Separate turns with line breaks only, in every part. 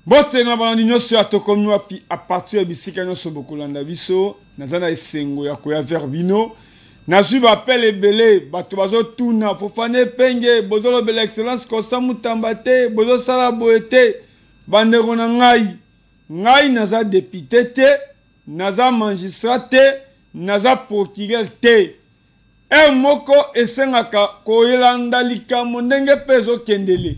Mbote na balandi nyonso ya Tokomi Wapi a partir ya bisika nyonso bokolanda biso. Naza na esengo ya koya vers bino. Nazwi ba appel ebele, bato bazotuna Fofana Epenge, bozolobela Excellence Constant Mutamba te, bozosala boye te. Bandeko na ngai, ngai naza depute te, naza magistrat te, naza procureur te. Heure moko esengaka kolanda likambo ndenge mpe ezokendele.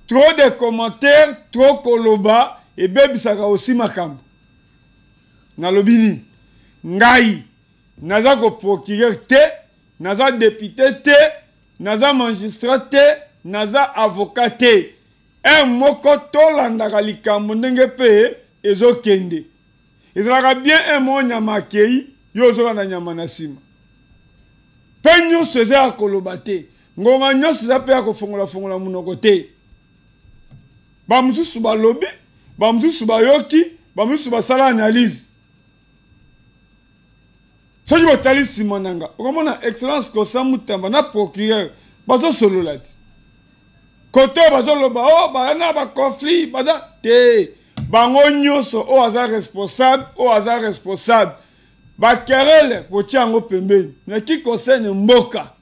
Trop de commentaires, trop koloba ebebisaka aussi makambo. Nalobi nini? Ngai naza ko procureur te, naza depute te, naza magistrat te, naza avocat te. Heure moko tolandaka likambo ndenge mpe ezokende. Ezalaka bien un moko nyama akei, yo ozolanda nyama na nsima. Mpe nyonso eza ya koloba te, ngonga nyonso eza mpe ya kofongolafongola monoko te. Bamosusu balobi, bamosusu bayoki, bamosusu basala analyse. Soki botali nsima na nga, okomona Excellence Constant Mutamba na procureur bazosolola ti. Kote oyo bazoloba oh, baza na ba conflit, baza te. Bango nyonso oyo aza responsable, oyo aza responsable. Ba querelle botia yango pembeni. Mais qui concerne mboka,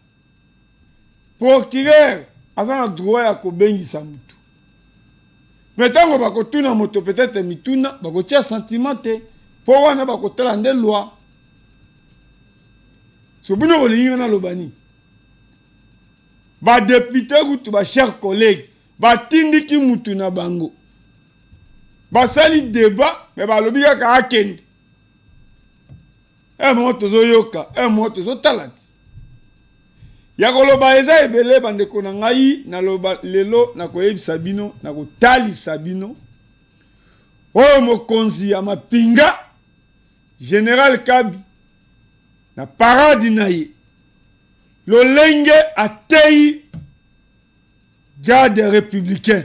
procureur aza na droit ya kobengisa mutu. Mais ntango bakotuna moto peut-être mituna, bakotia sentiment te, mpo wana bakotala nde loi. So bino bolingi nga naloba nini? Ba depute kutu ba chers collègues batindiki mutu na bango, basali debat mais balobi kaka akende. Un moment tozoyoka, un moment tozotala ti. Ya koloba eza ebele bandeko na ngai, naloba lelo nakoyebisa bino, nakotalisa bino oyo mokonzi ya mapinga General Kabi na parade na ye lolenge ateyi garde républicain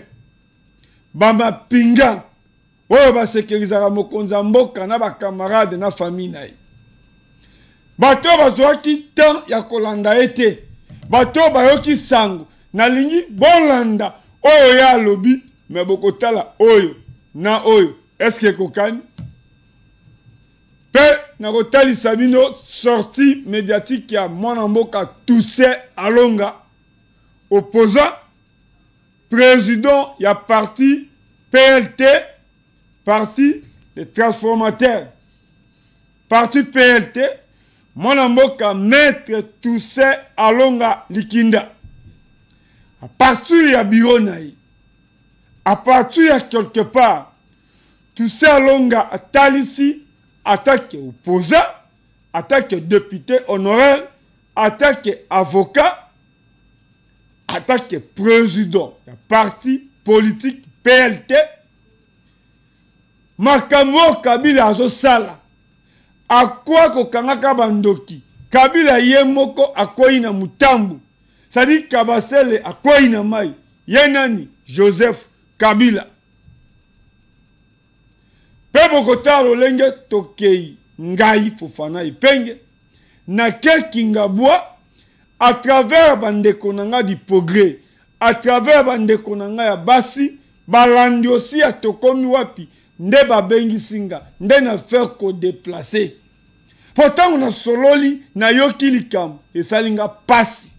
bamapinga oyo basekerizaka mokonzi ya mboka na bakamarade na famille na ye. Bato oyo bazwaki temps ya kolanda ye te, bato oyo bayoki sango, nalingi bolanda oyo ye alobi, me bokotala oyo na oyo eske ekokani. Mpe nakotalisa bino sortie médiatique ya mwana mboka Toussaint Alonga, opposant, président ya parti PLT, parti des transformateurs, parti PLT, mwana mboka maître Toussaint Alonga Likinda. À partir ya bureau na ye, à partir ya quelque part, Toussaint Alonga atalisi attaque opposant, attaque député honoraire, attaque avocat, attaque président ya parti politique PLT. Makambo oyo Kabila azosala, akwa kokangaka bandoki. Kabila ye moko akwei na mutambu, c'est-à-dire Kabasele akwei na mai. Ye nani? Joseph Kabila. Mpe bokotala lolenge tokei ngai Fofana Epenge nake Kingabwa à travers bandeko na ngai du progrès, à travers bandeko na ngai ya basi balandi osi ya Tokomi Wapi nde babengisi nga nde na faire ko déplacer. Po ntango nasololi nayoki likambo esali nga pasi.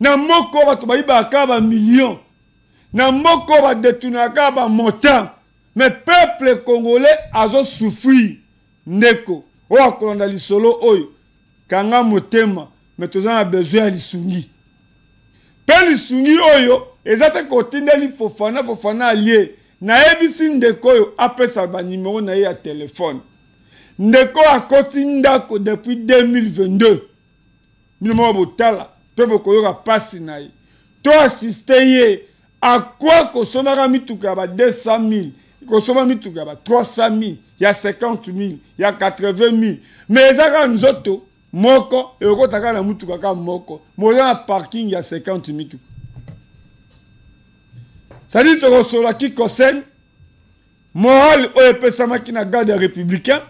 Na moko bato bayibaka ba millions, na moko ba détournaka ba montants, mais peuple congolais azo souffrir. Ndeko oyo akolanda lisolo oyo, kanga motema, mais toza na besoin ya lisungi. Pe lisungi oyo eza te kotindeli Fofana, Fofana alie. Nayebisi ndeko oyo apesa ba numero na ye ya telefone. Ndeko akoti ndako depuis 2022. Bino moko botala pe bokoyoka pasi na ye. To assiste ye akwa kosomaka mituka ya ba 200 000, kosomba mituka ya ba 300 000, ya 50 000, ya 80 000. Mais eza kaka nzoto moko ekokota kaka na mutuka kaka moko. Moza na parking ya 50 mituka. C'est-à-dire tokosola kikosen morale oyo epesamaki na garde républicain,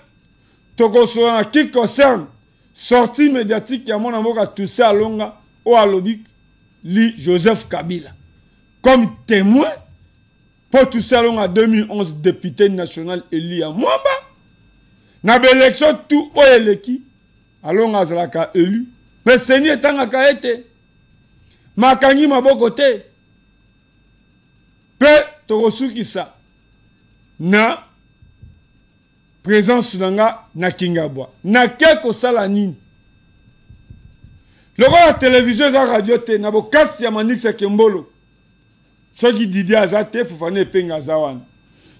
tokosola na qui concerne sortie médiatique ya mwana mboka Toussaint Alonga oyo alobi li Joseph Kabila comme témoin. Mpo Tutsi alonga 2011 député national élu ya Mwamba. Na ba élection tout oyo eleki alonga azalaka élu. Mais CENI etangaka ye te. Makangi maboko te. Mpe tokosukisa na présence na nga na Kingabwa. Nake kosala nini? Lokola télévision eza radio te, na bokasi ya Manix ya Kembolo. Soki Didier aza te, Fofana Epenga aza wana.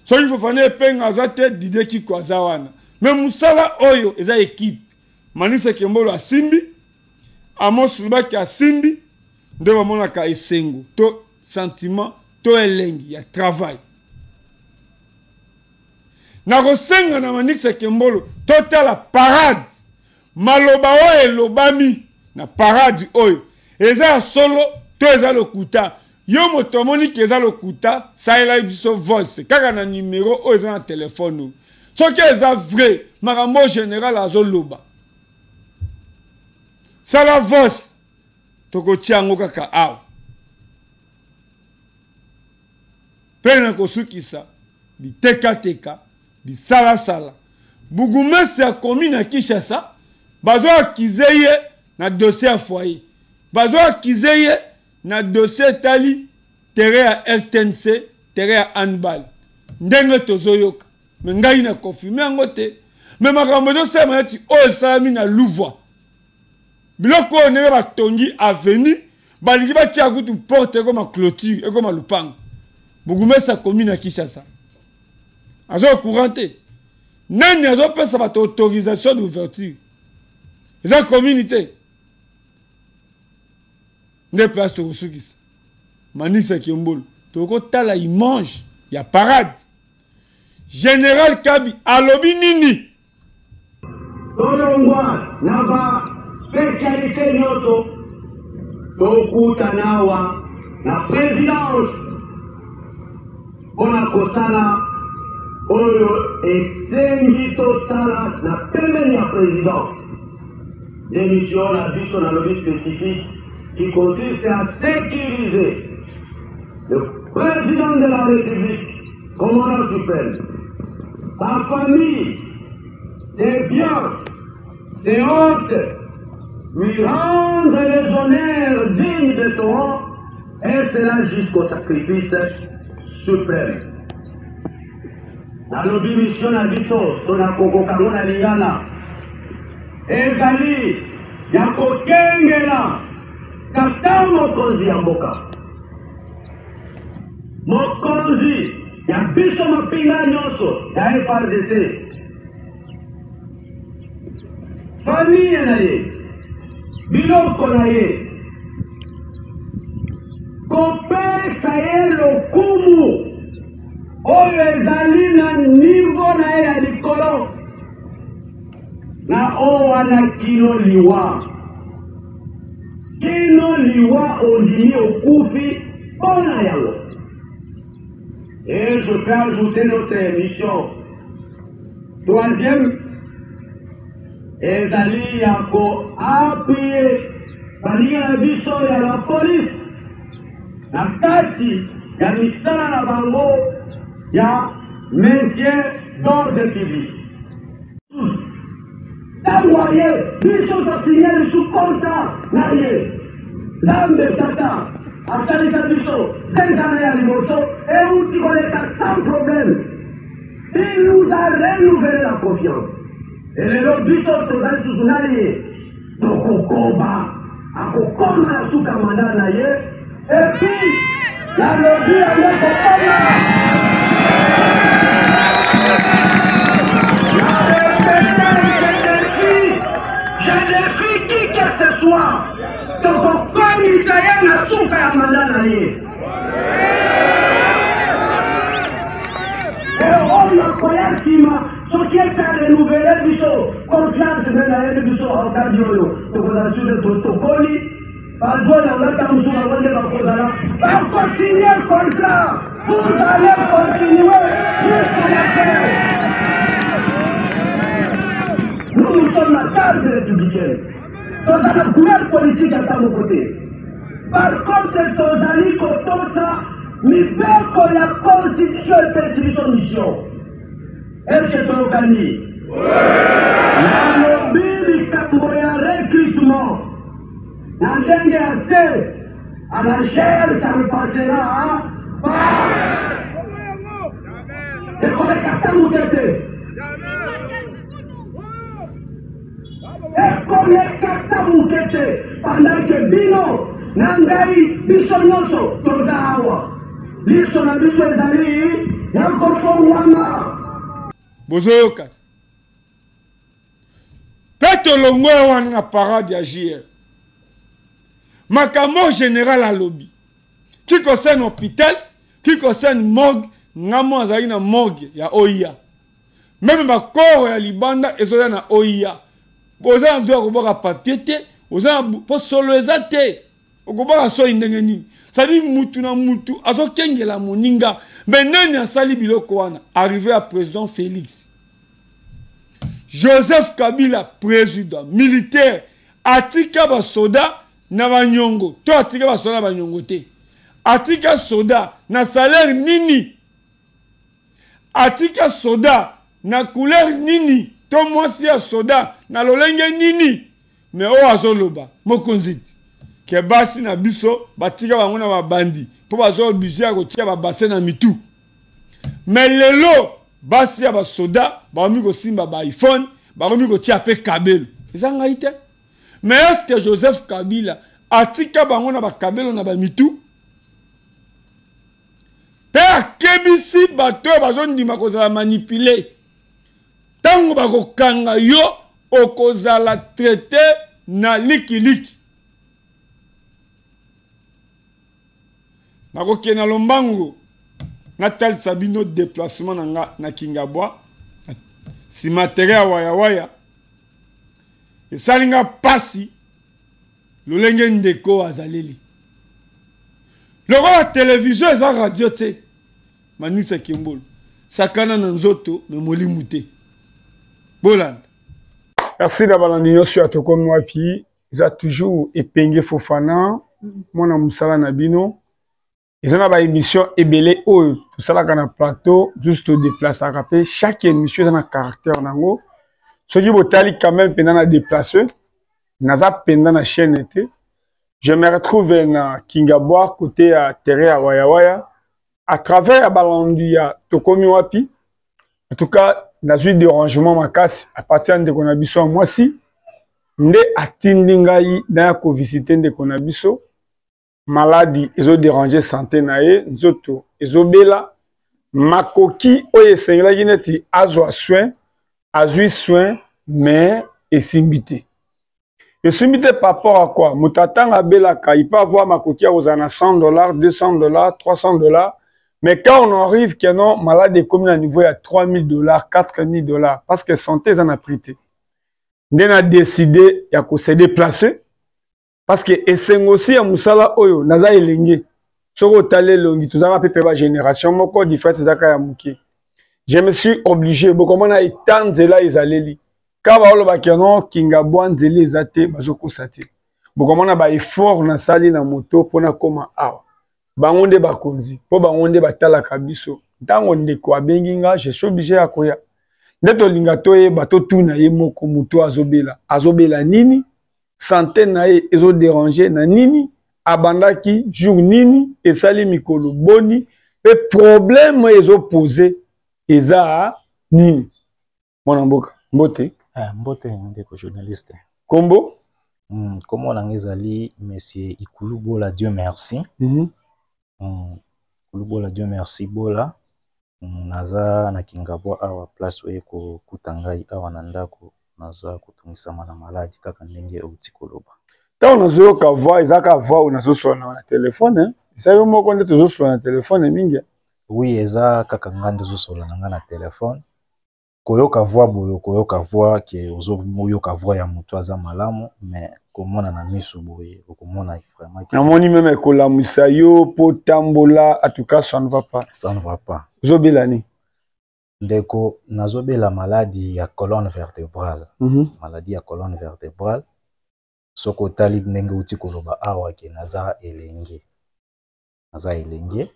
Soki Fofana Epenga aza te, Didier Kiko aza wana. Mais mosala oyo eza équipe. Manix ya Kembolo asimbi, Amos Lubaki asimbi, nde bamonaka esengo to sentiment to elengi ya travail. Nakosenga na Manix ya Kembolo totala parade, maloba oyo elobami na parade oyo eza ya solo to eza lokuta. Yo moto omoni ke eza lokuta, salela biso voice kaka na numero oyo eza na telefone oyo. Soki eza vrai makambo oyo general azoloba, sala voice, tokotia yango kaka awa. Mpe na kosukisa bitekateka bisalasala, bourgmestre ya commune ya Kinshasa bazo accuser ye na dossier ya foyer, bazo accuser ye na dossier etali terrain ya RTNC, terrain ya handball, ndenge tozoyoka. Me ngai na confirme yango te, me makambo ezosalema neti oyo esalami na Louvois. Biloko oyo ndenge batongi avenue, balingi batia kutu porte ekoma clôture, ekoma lupango. Bourgmestre ya commune ya Kinshasa aza au courant te. Nani azopesa bato autorisation d'ouverture? Eza commune te. Nde place tokosukisa Manix ya Kembolo, tokotala image ya parade. Général Kabi alobi nini?
Tolongwa na ba spécialité nyonso, tokutana awa na présidence mpona kosala oyo esengi tosala na pembeni ya président. Démission na biso nalobi spécifique qui consiste à sécuriser le président de la République, commandant suprême, sa famille, ses biens, ses hôtes, lui rendre les honneurs dignes de son rang, et cela jusqu'au sacrifice suprême. Nalobi mission na biso to na kokoka ngo na lingala ezali ya kokengela tata mokonzi ya mboka, mokonzi ya biso mapinga nyonso ya FARDC, famille na ye, biloko na ye, kopesa ye lokumu oyo ezali na nivo na ye ya likolo na oyo wana kino liwa, kino liwa ondimi okufi mpo na yango. Et je peux ajouter notre mission troisième ezali ya koappuyer baninga na biso ya la police na kati ya misala na bango ya maintien d'ordre public. Ntango aye, biso tosigne lisusu contrat na ye. Nzambe Tata asalisa biso 5 ans ya liboso euti koleka sans problème. Il nous a renouvelé la confiance. Elelo biso tozali lisusu na ye, tokokoba, akokoma na suka mandat na ye, et puis nalobi yango kokoma. Je défie qui que ce soit tokokomisa ye na suka ya mandat na ye. Oyo akoya nsima soki ete arenouvele biso confiance nde nayebi biso okadi oyo tokozala sure tokoli bazwa na nga ntango mosusu bango nde bakozala bakosigne contrat. Vous allez continuer jusqu'à la fin. Nous, nous sommes la carte républicaine. Toza na couleur politique ata moko te. Par contre tozali kotosa. Mibeko ya constitution epesi biso mission. Est-ce que toyokani? Nalobi likambo ya recrutement na ndenge ya se à la chair, ça ne passera pas. Ekoleka ntango te te. Ekoleka ata moke te pendant que bino na ngai biso nyonso toza awa liso na biso ezali ya kofongwama.
Bozoyoka mpe tolongwe wana na parade ya JR. Makambo général alobi qui concerne hôpital, qui concerne morgue, ngamo azalaki na morgue ya OIA. Meme bakoro ya libanda ezoya na OIA. Oza na droit ya kobwaka papier te, oza na po solo eza te. Okobwaka soyi ndenge nini? C'est-à-dire mutu na mutu azokengela moninga. Mais nani asali biloko wana? Arrivé ya président Félix. Joseph Kabila président militaire atika basoda na banyongo to atika basoda na banyongo te? Atika soda na salaire nini? Atika soda na couleur nini? To mwasi ya soda na lolenge nini? Me oyo azoloba mokonzi ti ke basi na biso batika bango na babandi mpo baza oblige ya kotia babase na mitu. Me lelo basi ya basoda bakomi kosimba ba iPhone, bakomi kotia mpe kabelo. Eza ngai te. Mais est-ce que Joseph Kabila atika bango na bakabelo na bamitu? Mpe akebisi bato oyo bazondima kozala manipule. Ntango bakokanga yo, okozala traite na likiliki. Nakokende na lombangu natalisa bino déplacement na nga na Kingabwa, nsima tere ya wayawaya. Esali nga pasi lolenge ndeko azaleli. Lokola television eza radio te, Manisa Kembolo sakana na nzoto me molimo te. Bolanda. Merci na balandi nyonso ya Tokomi Wapi. Eza toujours Epenge Fofana, mwana mosala na bino. Eza na ba émission ebele oyo tosalaka na plateau, juste todéplaçaka mpe chaque émission eza na caractère nango. Soki botali quand même mpenza na déplace, naza mpenza na chaîne te. Je me retrouve na Kingabwa, côté ya terrain ya Wayawaya, à travers ya balandi ya Tokomi Wapi. En tout cas, nazwi dérangement makasi à partir ya ndeko na biso ya mwasi nde atindi ngai naya kovisite ndeko na biso. Maladi ezo déranger santé na ye, nzoto ezobela, makoki oyo esengelaki neti azwa soin, azwi soin mais esimbi te. Esimbi te par rapport à quoi? Moto atanga abelaka, il peut avoir makoki ya kozala na 100 $, 200 $, 300 $, mais quand on arrive que non, malade ekomi na niveau ya 3000 $, 4000 $, parce que santé eza na prix te. Nde na décidé ya ko se déplacer, parce que esengo aussi ya mosala oyo naza elenge. Soki otali elongi, tozalaka mpe mpe ba génération moko, différence ezalaka ya moke. Je me suis obligé, bokomona eta nzela ezaleli. Ka baolobaki non, Kingabwa nzela eza te, bazokosa te. Bokomona ba effort nasali na moto mpona koma awa. Bango nde bakonzi, mpo bango nde batalaka biso. Ntango ndeko abengi nga, je suis obligé ya koya. Nde tolinga toyeba, totuna ye moko moto azobela. Azobela nini? Santé na ye ezo déranger na nini? Abandaki jour nini? Esali mikolo boni? Pe problème ezo poser eza nini? Mwana mboka, mbote.
Ah, mbote ndeko journaliste.
Kombo?
Kombo na nga ezali monsieur Ikulu Bola Dieu merci. Ikulu Bola Dieu merci Bola. Naza na Kingabwa awa place oyo kokuta ngai awa na ndako, naza kotungisama na maladi kaka ndenge outi koloba.
Ntango nazoyoka voix, eza kaka voix oyo nazoswana na telefone, hein? Eza yo moko nde tozoswana na telefone mingi?
Oui, eza kaka nga nde ozosola na nga na telefone. Koyoka voix boye, koyoka voix ke ozoyoka voix ya moto aza malamu, mais komona na miso boye, okomona vraiment ke
Namoni meme ekolamwisa yo po tambola, en tout cas ça ne va pas.
Ça ne va pas.
Ozobela nini?
Ndeko, nazobela maladie ya colonne vertébrale. Maladie ya colonne vertébrale. Soki otali ndenge outi koloba awa ke naza elenge. Naza elenge.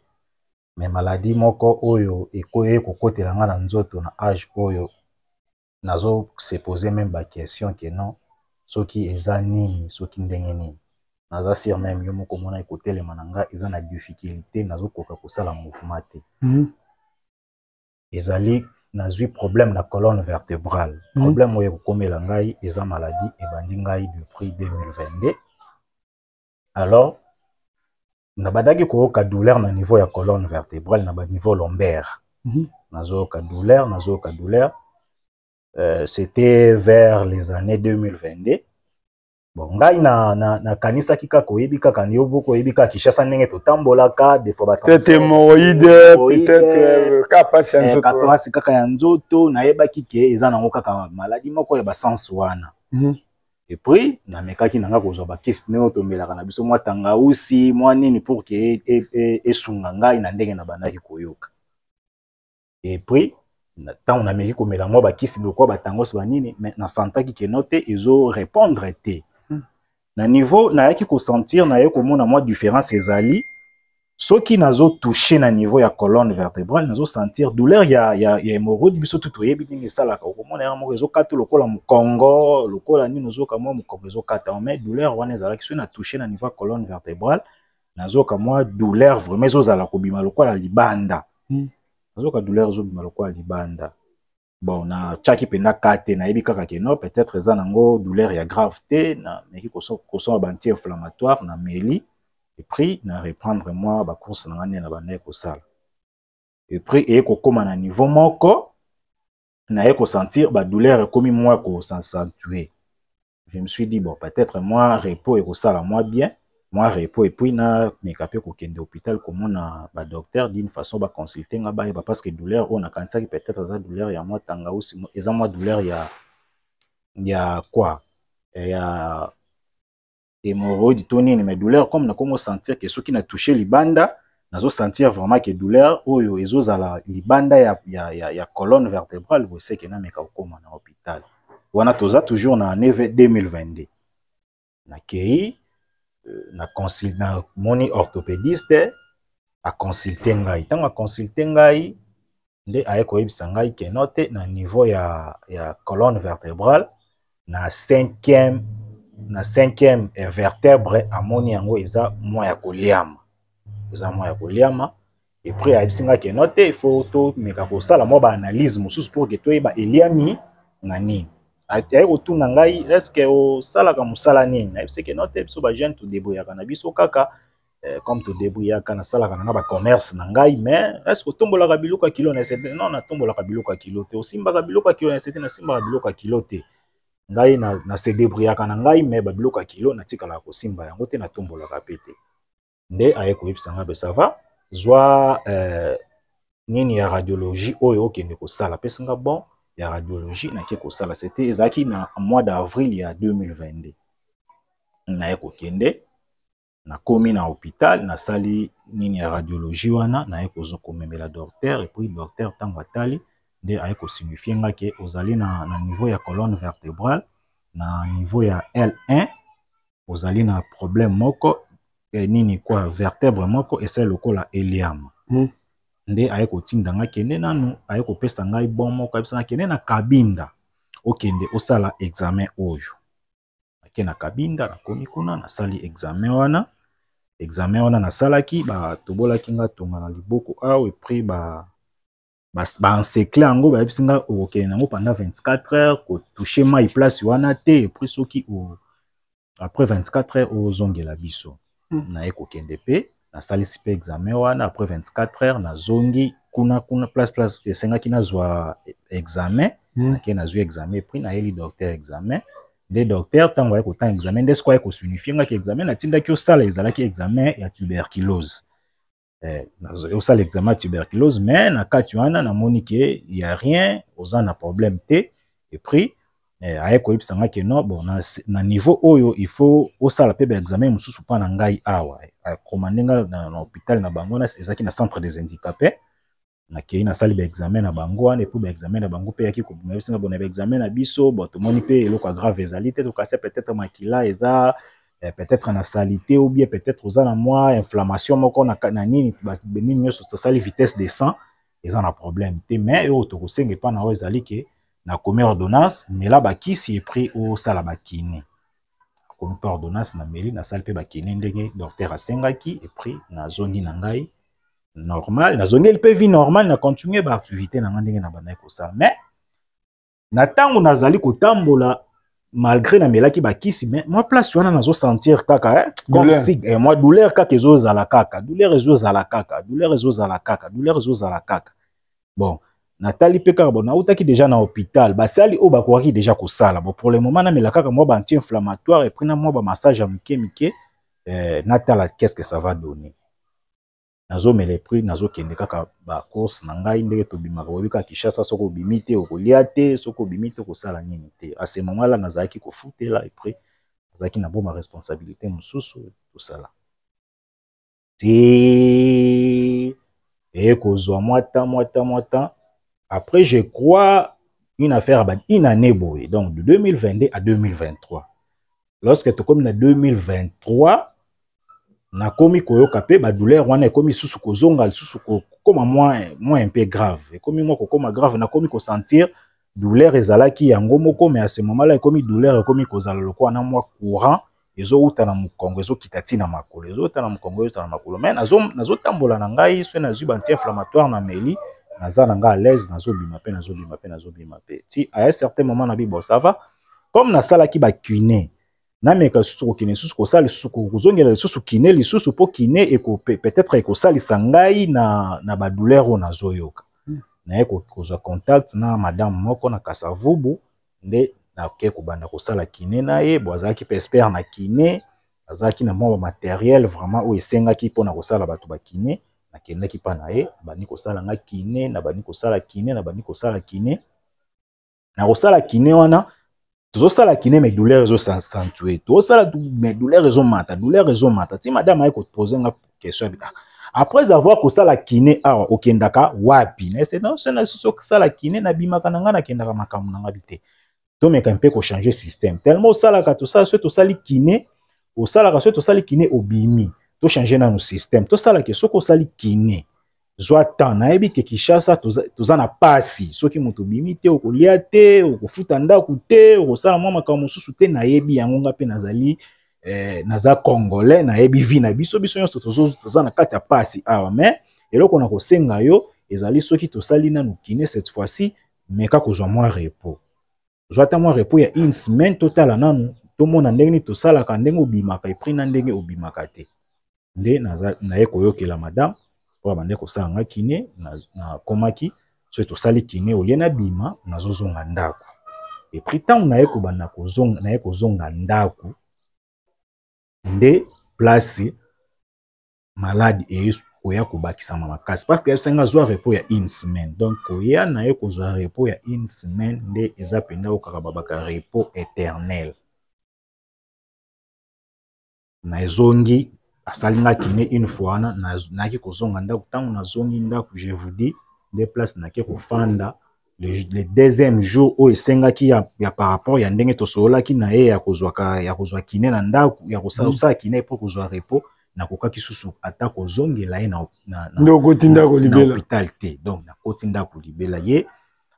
Mais maladie moko oyo ekoye kokotela nga na nzoto na age oyo, nazo se poser même ba question que non, soki eza nini, soki ndenge nini. Naza sur même yo moko omona ekotelema na nga eza na difficulté, nazokoka kosala mouvement te. Ezali nazwi problème na colonne vertébrale. Problème oyo ekokomela ngai eza maladie ebandi ngai depuis 2022. Alors nabandaki koyoka douleur na niveau ya colonne vertébrale, na baniveau lombaire. Nazoyoka douleur, nazoyoka douleur. C'était vers les années 2022. Bon, ngai nakanisaki kaka, oyebi kaka yo moko, oyebi kaka Kinshasa ndenge totambolaka, des fois
peut-être hémorroïde, peut-être kaka pasi ya nzoto.
Pasi kaka ya nzoto. Nayebaki ke eza nango kaka maladie moko ya basense wana. Et puis namekaki nanga kozwa bakisi ndenge tomelaka na biso, mwa tangausi, mwa nini, pour ke esunga ngai na ndenge na bandaki koyoka. Et puis ntango nameki komela mwa bakisi lokola batangosi banini, mais nasantaki ke no te, ezorépondre te. Na niveau nayaki kosentir, naye komona mwa différence ezali soki nazotouche na niveau ya colonne vertébrale, nazosentir douleur ya hémorroïde. Biso tu toyebi ndenge esalaka, okomona yango moko ezokata lokola mokongo, lokola nini, ozoyoka mwa mokongo ezokata. Mais douleur wana ezalaki soki natouche na niveau ya colonne vertébrale, nazoyoka mwa douleur vraiment ezozala kobima lokola libanda. Nazoyoka douleur ezobima lokola libanda. Bon, natiaki mpenza ka te, nayebi kaka ke non, peut-être eza nango douleur ya grave te. Nameki kosomba baanti inflammatoire, nameli, et puis na reprendre mwa bacourse na nga nde na bandaki kosala. Et puis eye kokóma na niveau moko, naye kosentir badouleur ekomi mwa kos'accentuer. Je me suis dit, bon, peut-être mwa repos ekosala mwa bien, mwa repos, et puis nameka mpe kokende hôpital komona badocteur, d'une façon baconsulte nga, bayeba, parce que douleur oyo nakanisaki peut-être eza douleur ya mwa tangausi, eza mwa douleur ya quoi, ya hémorroïde to nini. Mais douleur, comme nakomi sentir ke soki na touche libanda, nazosentir vraiment ke douleur oyo ezozala libanda ya colonne vertébrale, boseke nameka kokóma na hôpital wana. Toza toujours na année 2022. Nakei na consul, namoni orthopédiste, aconsulte ngai. Ntango aconsulte ngai, nde aye koyebisa ngai ke no te, na niveau ya colonne vertébrale, na cinquième vertèbre, amoni yango eza mwa ya koliama, eza mwa ya koliama. Et puis ayebisi ngai ke no te, il faut tomeka kosala mwa baanalyse mosusu pour ke toyeba eliami na nini. Aye kotuna ngai: est ce que osalaka mosala nini? Nayebisi ke no te, biso bajeune todébrouillaka na biso kaka, comme todébrouillaka, nasalaka na nga bacommerce na ngai. Mais est ce que otombolaka biloko ya kilo? Na ese non, natombolaka biloko ya kilo te. Osimbaka biloko ya kilo? Na ese te, nasimbaka biloko ya kilo te. Ngai na se débrouillaka na ngai, mais babiloko ya kilo natikalaka kosimba yango te, natombolaka pe te. Nde aye koyebisa ngai: be ça va, zwa nini ya radiologie oyo, okende kosala. Apesi nga bon ya radiologie, nake kosala. C'était, ezalaki na mois d'avril ya 2022. Naye kokende, nakomi na hôpital, nasali nini ya radiologie wana, naye komemela docteur. Et puis docteur, ntango atali, nde aye kosignifie nga ke ozali na niveau ya colonne vertébrale, na niveau ya L1, ozali na problème moko, nini kwa, vertèbre moko esali lokola eliama. Nde aye kotinda nga kende nanu, aye kopesa ngai bon moko, ayebisa nga: kende na Kabinda, okende osala examen oyo. Ake na Kabinda, nakomi kuna, nasali examen wana. Examen wana nasalaki, batobolaki nga tonga na liboko awa, et puis baencercle yango. Bayebisi nga: okokende nango pendant 24 heures, kotouche mai place wana te, et puis soki après 24 heures ozongela biso. Naye kokende mpe nasalisi mpe examen wana. Après 24 heures nazongi kuna, kuna place esengaki nazwa examen. Nake, nazwi examen, puis nayeli docteur examen. Nde docteur, ntango aye kotanga examen, nde sikoyo aye kosignifie ngaki: examen natindaki osala ezalaki examen ya tuberculose. Osala examen ya tuberculose, mais na kati wana namoni ke ya rien, oza na problème te. Et puis aye koyebisa nga ke non, bon, na niveau oyo il faut osala mpe baexamen mosusu mpa na ngai awa. Akomande nga na hôpital na bango wana, ezalaki na centre des handicapés. Nakei, nasali baexamen na bango wana. Et puis baexamen na bango mpe eyaki kobima biso nga bona baexamen na biso. Bon, tomoni mpe eloko ya grave ezali te, tokasi peut-être makila eza Peut-être na salite ou bien peut-être oza na mwa inflammation moko na, na nini, nini nyonso, tosali vitesse de sang, eza na problème te. Mais oyo tokosenga epa na oyo ezali ke nakomi ordonnance, mela bakisi et puis osala bakine. Akomi mpe ordonnance, nameli, nasali mpe bakine ndenge docteur asengaki, et puis nazongi na ngai normal, nazongeli mpe vie normale, na continue baactivité na ngai ndenge na bandaki kosala. Mais na ntango nazali kotambola, malgré namelaki bakisi, mais mwa place wana nazosentir kaka, eh, comme si, eh, mwa douleur kaka ezozala kaka, douleur ezozala kaka, douleur ezozala kaka, douleur ezozala kaka. Bon, natali mpe kaka, bon, nautaki déjà na hôpital, basali oyo bakokaki déjà kosala. Bon, pour le moment namela kaka mwa ba anti inflammatoire et puis na mwa bamassage ya mike mike, eh, natala qu'est-ce que ça va donner. Nazomela et puis nazokende kaka bacourse na ngai ndenge tobimaka. Oyebi kaka Kinshasa, soki obimi te okolia te, soki obimi te okosala nini te. À ce moment là nazalaki kofutela et puis nazalaki na boma responsabilité mosusu tosala te. Eye kozwa mwa temps, mwa temps, mwa temps après, je crois une affaire ba une année boye, donc de 2022 à 2023. Lorsque tokomi na 2023, nakomi koyoka mpe badouleur wana ekomi lisusu kozonga lisusu, kokoma moins un peu grave, ekomi mwa kokoma grave. Nakomi kosentir douleur ezalaki yango moko, mais à ce moment là ekomi douleur ekomi kozala lokola na mwa courant ezowuta na mokongo, ezokita ntina makolo, ezowuta na mokongo, ezowuta na makolo. Mais nazotambola na ngai, soki nazwi ba anti-inflammatoire na meli, naza na ngai à l'aise, nazobima mpe, nazobima mpe, nazobima mpe ti à un certain moment nabi: bon, ça va, comme nasalaki bakiné, nameka lisusu kokende lisusu kosala lisusu, kozongela lisusu kiné lisusu, mpo kiné eko peut-être ekosalisa ngai na badouleur oyo nazoyoka. Naye kozwa contact na madame moko na Kasavubu, nde nake kobanda kosala kiné na ye. Bo azalaki mpe expert na kiné, azalaki na mwa bamatériel vraiment oyo esengaki mpona kosala bato bakiné. Nakendaki mpa na ye, nabandi kosala nga kiné, nabandi kosala kiné, nabandi kosala kiné. Na kosala kiné wana, tozosala kiné mais douleur ezoaccentuer, tozosala mais douleur ezomata, douleur ezomata, ti madame aye kopose nga question: ah, après avoir kosala kiné awa, okendaka wapi? Nese non, so na osala kiné, nabimaka na ngai, nakendaka makambo na ngai te. Tomeka mpe kochanger système, tellement osalaka, tosala, soki tosali kiné osalaka, soki tosali kiné obimi, tochange nanu système, tosalaka soki osali kiné, zwa temps. Nayebi ke Kinshasa toza na pasi, soki moto obimi te okolia te, okofuta ndako te, okosala mwa makambo mosusu te. Nayebi yango, nga mpe nazali, naza Congolais, nayebi vie na biso. Biso nyonso toza na kati ya pasi awa. Mais eloko na kosenga yo ezali, soki tosali nanu kiné cette fois-ci, meka kozwa mwa repos, zwa ata mwa repos ya une semaine, totala nanu, tomona ndenge nini tosalaka, ndenge obimaka et puis na ndenge obimaka te. Nde naye koyokela madame oyo abande kosala nga kiné. Nakomaki, soki tosali kiné, olie nabima, nazozonga ndako. Et puis ntango naye kobanda kozonga, naye kozonga ndako, nde place maladi eye koya kobakisama makasi, parce que yebisa nga zwa repos ya une semaine. Donc koya na ye kozwa repos ya une semaine nde eza mpenza okaka babaka repos éternel. Na ezongi, asali nga kiné une fois wana, nayaki kozonga ndako. Ntango nazongi ndako, je vous dis, nde place nake kofanda le deuxième jour oyo esengaki ya par rapport ya ndenge tosololaki na ye ya kozwa kiné na ndako, ya kosala kiné mpo kozwa repos, nakokaki susu ata kozongela ye
na okoti ndako libela.
Hôpital te. Donc nakoti ndako libela. Ye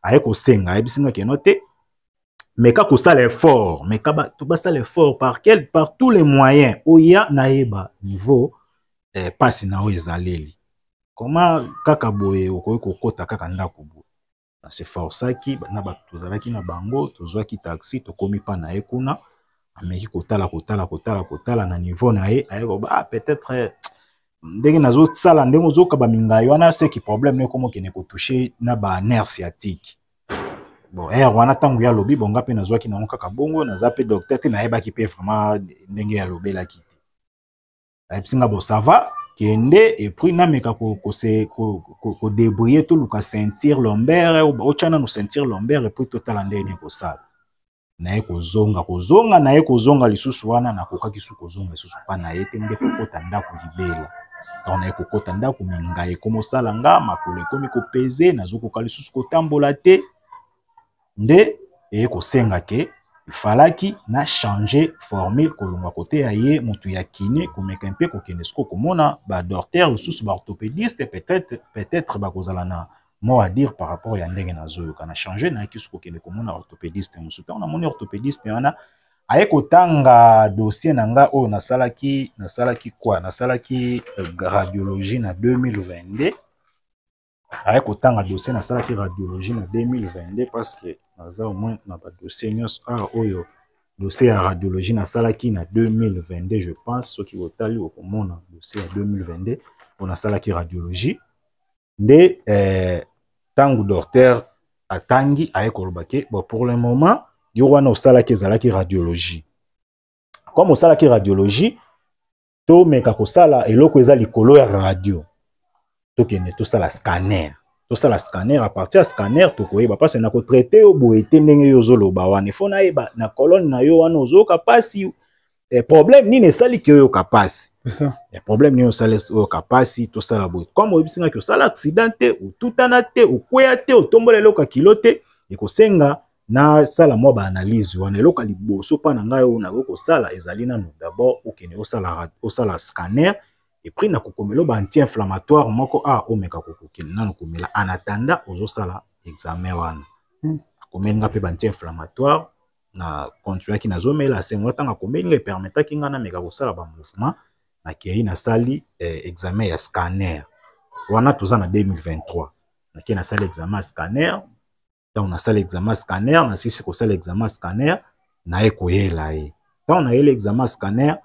aye kosenga, ayebisi nga keno te, meka kosala effort, meka basala effort par tous les moyens oya nayeba niveau, pasi na oyo ezaleli koma kaka boye, okoki kokota kaka ndako boye. Naseforçaki na bato tozalaki na bango, tozwaki taxi, tokomi mpa na ye kuna. Ameki kotala, kotala, kotala, kotala na niveau na ye, aye koba: ah, peut-être ndenge nazosala, ndenge ozoka mingai wana, seki problème no ekoma okende kotouche na banerf sciatique. Bon, heure wana ntango ye alobi bonga, mpe nazwaki nango kaka bongo. Naza mpe docteur te, nayebaki mpe vraiment ndenge alobelaki te. Ayebisi nga: bon, ça va, kende, et puis nameka kodébrouiller, toluka ceinture lombaire, otya nanu ceinture lombaire et puis totala ndenge nini kosala. Naye kozonga, kozonga, naye kozonga lisusu wana, nakokaki su kozonga lisusu mpa na ye te, nde kokota ndako libela. Ntango naye kokota ndako, mingai ekomi osala nga, makolo ekomi kopese, nazokoka lisusu kotambola te. Nde eye kosenga ke Il fallaki na changer formule, kolongwa kote ya ye motu ya kiné, komeka mpe kokende siko komona badocteur lisusu, baorthopédiste. Peut-être bakozala na mot à dire par rapport ya ndenge nazoyoka. Na changer, nayaki soki kokende komona orthopédiste mosusu. Ntango namoni orthopédiste wana, aye kotanga dossier na nga oyo nasalaki quoi, nasalaki radiologie na 2022. Aye kotanga dossier, nasalaki radiologie na 2022, parce que naza au moins na badossier nyonso awa. Oyo dossier ya radiologie nasalaki na 2022, je pense. Soki otali, okomona dossier ya 2022 oyo nasalaki radiologie. Nde ntango docteur atangi, aye koloba ke bon, pour le moment, yo wana osalaki, ezalaki radiologie. Comme osalaki radiologie, tomeka kosala eloko eza likolo ya radio. Tokende tosala scanner, tosala scanner. À partir ya scanner, tokoyeba mpasi na kotraiter yo boye te. Ndenge yo ozoloba wana, ifo nayeba na colonne na yo wana ozoyoka mpasi, problème nini esaliki oyoka mpasi, problème nini osali oyoka mpasi. Tosala boye: comme oyebisi ngaki osala accident te, otutana te, okweya te, otombola eloko ya kilo te, ekosenga nasala mwa baanalyse wana. Eloko ya liboso mpa na ngai oyo nakoki kosala ezali nanu d'abord okende osala scanner, et puis nakokomela ba anti-inflammatoire moko a omeka kokokende nanu komela en attendant ozosala examen wana. Akomeli nga mpe ba anti-inflammatoire, na continuaki nazomela. Asengo ntango akomeli nga, epermetaki nga nameka kosala bamouvement. Nakei, nasali examen ya scanner wana. Toza na 2023. Nakei, nasali examen ya scanner. Ntango nasala examen scanner, nasisi kosala examen scanner, naye koyela ye. Ntango nayeli examen scanner,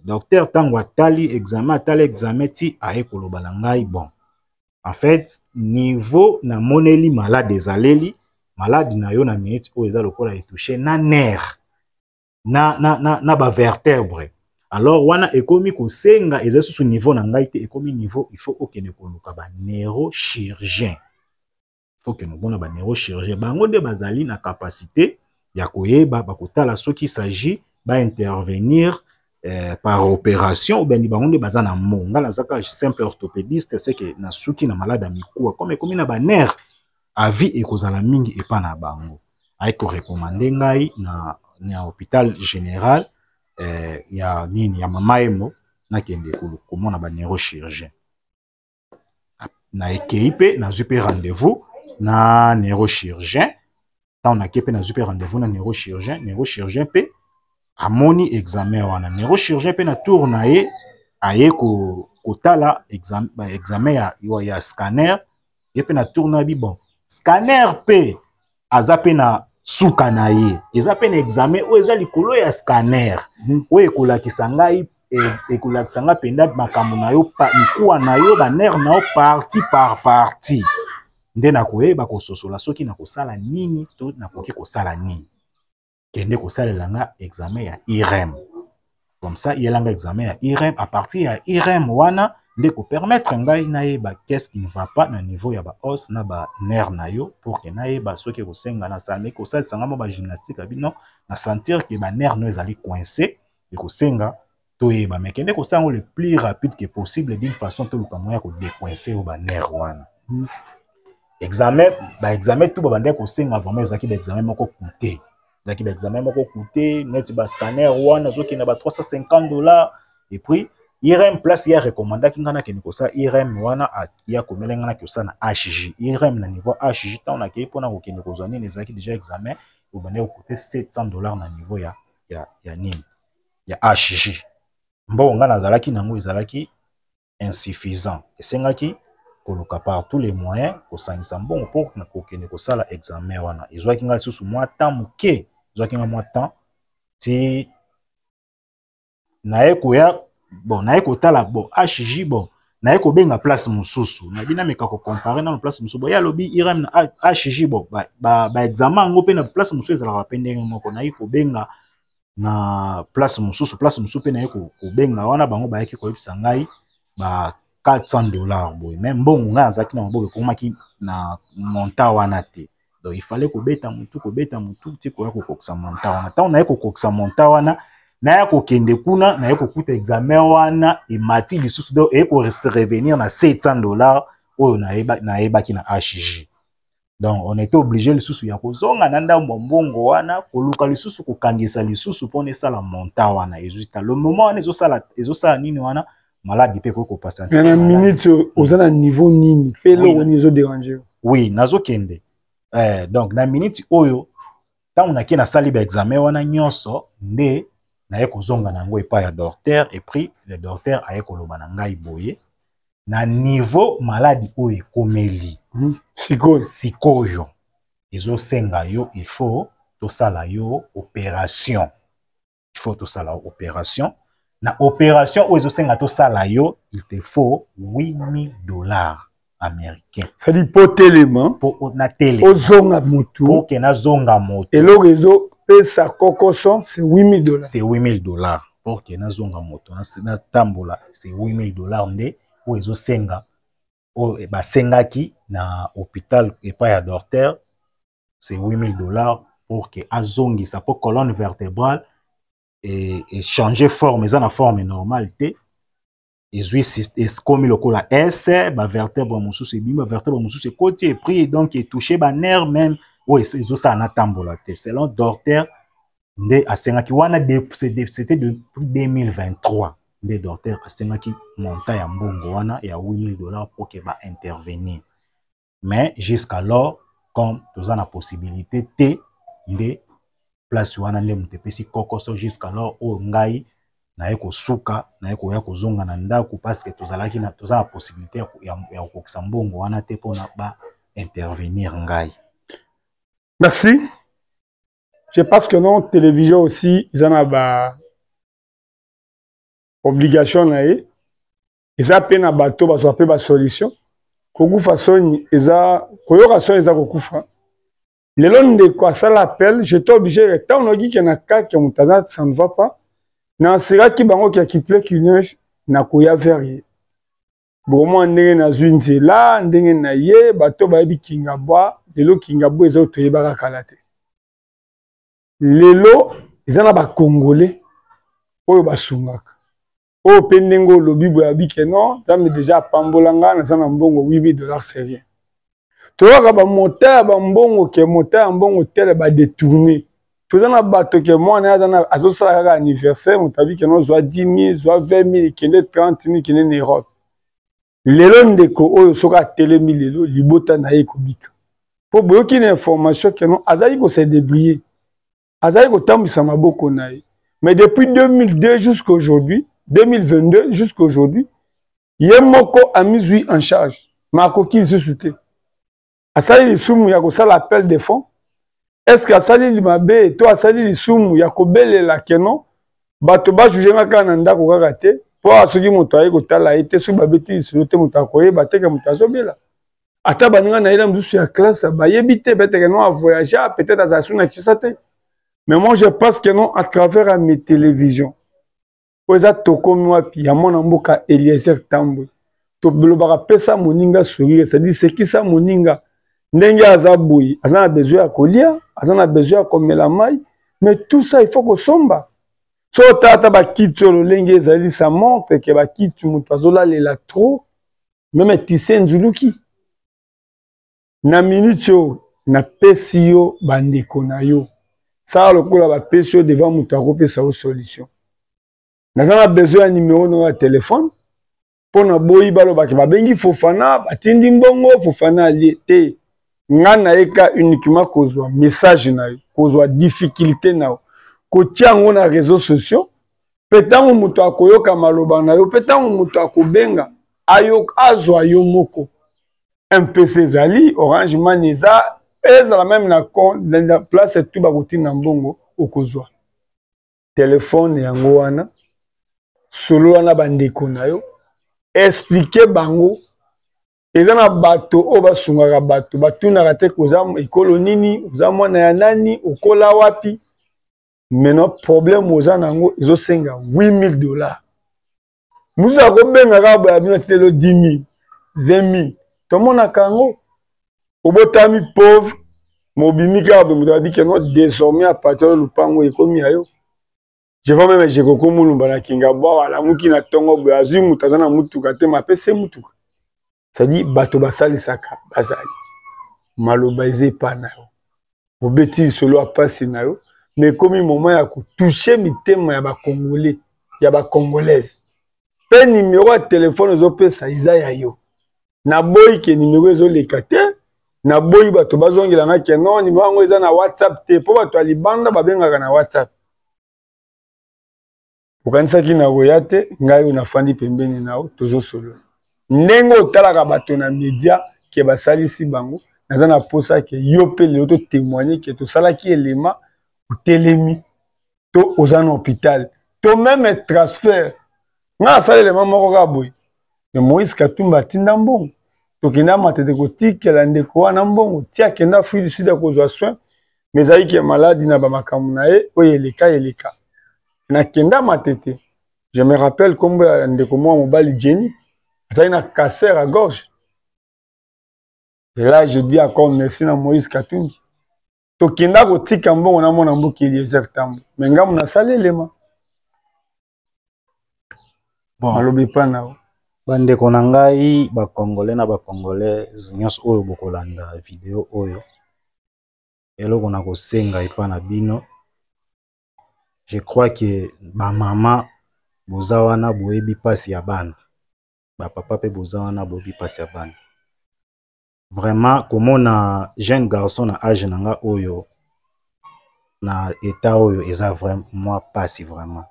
docteur ntango atali examen, atali examen ti aye koloba na ngai: bon, en fait, niveau namoneli malade ezaleli, malade na yo na minute oyo eza lokola etouche na nerf na bavertèbre. Alors wana ekomi kosenga, eza susu niveau na ngai te, ekomi niveau il faut okende koluka baneurochirurgien. Faut okende komona baneurochirurgien. Bango nde bazali na capacité ya koyeba, bakotala soki s'agit baintervenir par opération ou bien. Bango nde baza na mo. Nga naza kaka simple orthopédiste. C'est que nasuki na malade ya mikuwa, comme ekomi na banerf, avis ekozala mingi epa na bango. Aye korecommander ngai na hôpital général ya nini, ya Mama Emo, nakende komona baneurochirurgien. Na ekei mpe nazwi mpe rendez-vous na neurochirurgien. Ntango nakei mpe nazwi mpe rendez-vous na neurochirurgien, neurochirurgien mpe amoni examen wana. Neurochirurgien mpe na tour na ye aye kotala examen ya scanner. Ye mpe na tour na ye, bon, scanner mpe aza mpe na suka na ye, eza mpe na examen oyo eza likolo ya scanner oyo ekolakisa ngai, ekolakisa ngai mpenza makambo na yo, mikuwa na yo, banerf na yo, partie par partie, nde nakoyeba kososola soki nakosala nini to nakoki kosala nini. Kende kosalela nga examen ya IRM. Comme ça yelanga examen ya IRM. À partir ya IRM wana nde kopermettre ngai nayeba qu'est-ce qui ne va pas na niveau ya baos na banerf na yo, pour que nayeba soki ekosenga nasala kosalisa nga mo bagymnastique ya bino. Na sentir ke banerf no ezali coincé, ekosenga toyeba, mais kende kosala yango le plus rapide que possible, d'une façon toluka moyen ya kodécoincer oyo banerf wana. Examen, baexamen tout babandaki kosenga vraiment ezalaki baexamen moko coûte, ezalaki baexamen moko coûte, neti bascanner wana azokende ba 350 $. Et puis IRM, place ye arecommandaki ngai nakende kosala IRM wana, ya komela ngai naki kosala na HJ, IRM na niveau HJ. Ntango nakei mpona kokende kozwa nini, ezalaki déjà examen obandaki kocoûter 700 $ na niveau ya nini, ya HJ. Mbongo ngai nazalaki nango ezalaki insuffisant. Esengaki koluka par tous les moyens kosangisa mbongo mpo na kokende kosala examen wana. Ezwaki ngai lisusu mwa temps moke, ezwaki ngai mwa temps ti naye koya. Bon, naye kotala, bon, HJ, bon, naye kobenga place mosusu, nayebi nameka kocomparer nano place mosusu. Bon, ye alobi IRM na HJ, bon, baexamen yango mpe na place mosusu ezalaka mpe ndenge moko. Naye kobenga na place mosusu, place mosusu mpe naye kobenga wana, bango bayaki koyebisa ngai ba 400 $ boye. Mais mbongo ngai azalaki na maboko ekomaki na montant wana te. Donc il fallait kobeta motu, kobeta motu ti koya kokokisa montant wana. Ntango naye kokokisa montant wana, naya kokende kuna, naye kokuta examen wana emati lisusu, donc eye korevenir na 700 $ oyo nayebaki na HJ. Donc on était obligé lisusu ya kozonga na ndambo ya mbongo wana, koluka lisusu kokangisa lisusu mpona esala montant wana. Ezwi ta le moment wana ezosala, ezosala nini wana, maladi mpe ekoki kopasa.
Na minute oza na niveau nini mpe eloko nini ezoderange?
Oui, nazokende. Donc na minute oyo, ntango nake nasali baexamen wana nyonso, nde naye kozonga na yango epai ya docteur. Et puis le docteur aye koloba na ngai boye: na niveau maladi oyo ekomeli
Sikoyo,
sikoyo ezosenga yo, il faut tosala yo opération, il faut tosala yo opération. Na opération oyo ezosenga tosala yo, il te faut 8000 $ américains.
C'est-à-dire mpo telema.
Mpo na telema.
Ozonga motu.
Mpo ke nazonga moto.
Eloko ezopesa kokoso, c'est 8000 $.
C'est 8000 $ pour ke nazonga moto, natambola, c'est 8000 $ nde oyo ezosenga, oyo basengaki na hôpital epai ya docteur. C'est 8000 $ pour ke azongisa, mpo colonne vertébrale echanger forme, eza na forme normale te, ezwi, ekomi lokola S, bavertèbre mosusu ebimi, bavertèbre mosusu ekoti, et puis donc etouche banerf même oyo ezosala natambola te, selon docteur. Nde asengaki wana, c'était depuis 2023 nde docteur asengaki montant ya mbongo wana ya 8000 $ pour ke baintervenir. Mais jusqu'alors, comme toza na possibilité te, nde place wana nde moto epesi kokoso. Jusqu'alors oyo ngai naye kosuka, naye koya kozonga na ndako, parce que tozalaki na, toza na possibilité ya kokokisa mbongo wana te mpona baintervenir ngai.
Merci. Je pense que non, télévision aussi eza na ba obligation na ye, eza mpe na bato bazwa mpe basolution. Kokufa soni eza koyoka soni, eza kokufa. Lelo ndeko asala appel, j'étais obligé. Ntango nayoki ke na kake moto aza, ça ne va pas, naasiraki bango ke qu'il pleut, qu'il neige, nakoya vers ye. Bokomona ndenge nazwi nzela, ndenge na ye. Bato bayebi Kingabwa lelo, Kingabwa eza oyo toyebaka kala te. Lelo eza na bacongolais oyo basungaka, oyo mpe ndenge olobi boye, abi ke non, Nzambe déjà apambola nga, naza na mbongo 8000 $, c'est rien. Toyokaka bamota ya bambongo, ke mota ya mbongo tele badétourne. Toza na bato ke mwana ye azosala kaka anniversaire, moto abi ke no, zwa 10 000, zwa 20 000, kende 30 000, kende na Europe. Lelo ndeko oyo soki atelemi lelo, libota na ye ekobika, mpo boyoki na information ke non, azali kose débrouiller, azali kotambwisa maboko na ye. Mais depuis 2002 jusqu'aujourd'hui, 2022 jusqu'aujourd'hui, ye moko amizwi en charge, ma akoki lisusu te. Asali lisumu ya kosala appel de fonds? Est ce que asali mabe to asali lisumu ya kobelela ke non, bato bajuge nga kaka na ndako kaka te? Mpo awa soki moto aye kotala ye te, soki babeti lisolo te, moto akoyeba te ke moto azobela. Ata baninga na ye na mosusu ya classe bayebi te, peut-être que non, avoyage, peut-être azala su na Kinshasa te. Mais moi, je pense que non, à travers ya mes télévisions oyo eza Tokomi Wapi ya mwana mboka Eliezer Tambwe, tolobaka pesa moninga sourire, c'est-à-dire sekisa moninga. Ndenge aza boye, aza na besoin ya kolia, aza na besoin ya komela mai, mais tout ça, il faut kosomba. So otala ata bakiti oyo lolenge ezali, ça montre ke bakiti moto azolalela trop, même tise nzuluki. Na minute oyo napesi yo bandeko na yo, sala lokola bapesi yo devant moto akopesa yo solution. Naza na besoin ya numero na yo ya telefone, mpo na boyi balobaki babengi Fofana, batindi mbongo, Fofana alie te. Nga nayeka uniquement kozwa message na yo, kozwa difficulté na yo, kotia yango na réseaux sociaux, mpe ntango moto akoyoka maloba na yo, mpe ntango moto akobenga, ayoka, azwa yo moko. M-Pesa ezali, Orange Money eza, ezala même na place tu bakotinda mbongo, okozwa telefone yango wana. Solo wana, bandeko na yo, explique bango. Eza na bato oyo basungaka bato, batunaka te koza ekolo nini, oza mwana ya nani, okola wapi. Maintenant, problème oza nango ezosenga 8000 $. Mosusu akobenga kaka boye, abino atindelo 10 000, 20 000. Tomonaka yango, obotami pauvre, mobimi kaka boye, moto abi keno désormais à partir ya lupango ekomi ya yo. Je vois même Jekoko Mulumba na Kingabwa, alamuki na ntongo boye, azwi moto aza na mutuka te, ma apesi ye mutuka. C'est-à-dire bato basalisaka bazali. Maloba eza epa na yo, obeti lisolo ya mpasi na yo, mais ekomi moment ya kotouche mitema ya bacongolais, ya bacongolaise. Mpe nimero ya telefone ozopesa eza ya yo. Naboyi ke nimero ezoleka te, naboyi bato bazongela nga ke non, nimero yango eza na WhatsApp te, mpo bato ya libanda babengaka na WhatsApp. Okanisaki na koya te, ngai oyo nafandi pembeni na yo, tozosolola. Ndenge otalaka bato na media ke basalisi bango, naza na posa ke yo mpe lelo totémoigne ke tosalaki elema, otelemi to oza na hôpital to meme transfert. Ngai asala elema moko kaka boye, me Moïse Katumba atinda mbongo, tokenda Matete kotikela ndeko wana mbongo ti akenda Afrique du Sud akozwa soin, me ezalaki ke maladi na bamakambo na ye oyo eleka eleka. Nakenda Matete, je me rappelle nkombo ya ndeko moko mobali Jenny, azali na cancer à gorge. Et là je dis encore merci na Moïse Katumbi. Tokenda kotika mbongo na mwana mboka Eliezer Tambo, me ngambo nasali elema.
Bon,
maloba epa na yo.
Bandeko na ngai bacongolais na bacongolaise nyonso oyo bokolanda video oyo, eloko na kosenga epa na bino, je crois que bamama boza wana boyebi mpasi ya bana, bapapa mpe boza wana boyebi mpasi ya bana. Vraiment komona jeune garçon na age na nga oyo na etat oyo eza vraiment mpasi vraiment.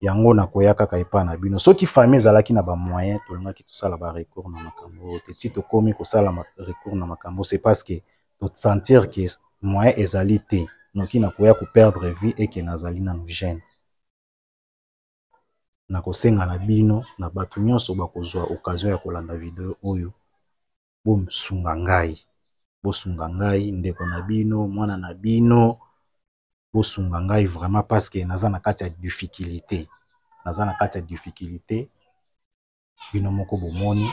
Yango nakoya kaka epa na bino. Soki famille ezalaki na ba moyen, tolingaki tosala ba recours na makambo oyo te. Ti tokomi kosala recours na makambo, c'est parce que tosentir que moyen ezali te, noki nakoya koperdre vie eke nazali nanu jeune. Nakosenga na bino na bato nyonso bakozwa occasion ya kolanda video oyo, bosunga ngai, bosunga ngai ndeko na bino, mwana na bino, bosunga ngai vraiment, parce que naza na kati ya difficulté, naza na kati ya difficulté, bino moko bomoni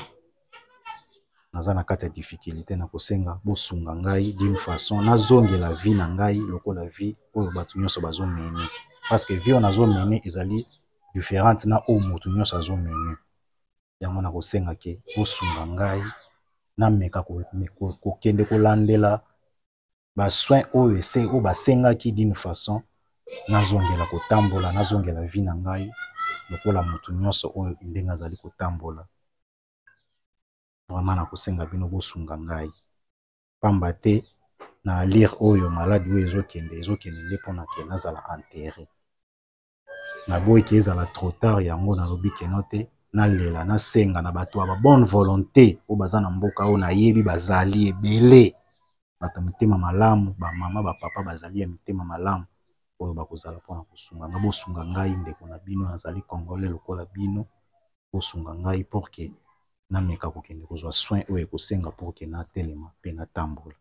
naza na kati ya difficulté. Nakosenga bosunga ngai d'une façon nazongela vie na ngai lokola vie oyo bato nyonso bazomene, parce que vie oyo nazomene ezali différente na oyo moto nyonso azomene. Yango nakosenga ke bosunga ngai nameka kokende kolandela ba soins oyo ese oyo basengaki d'une façon nazongela kotambola, nazongela vie na ngai lokola moto nyonso oyo ndenge azali kotambola. Vraiment nakosenga bino bosunga ngai, pamba te na lire oyo maladi oyo ezokende ezokende nde mpona ke nazala enterré. Naboyi ke ezala trop tard, yango nalobi keno te, nalela nasenga na bato ya ba bonne volonté oyo baza na mboka oyo nayebi bazali ebele, bato ya mitema malamu, bamama bapapa bazali ya mitema malamu oyo bakozala mpona kosunga ngai. Bosunga ngai ndeko na bino, nazali congolais lokola bino, bosunga ngai pour que nameka kokende kozwa soin oyo ekosenga pour que natelema mpe natambola.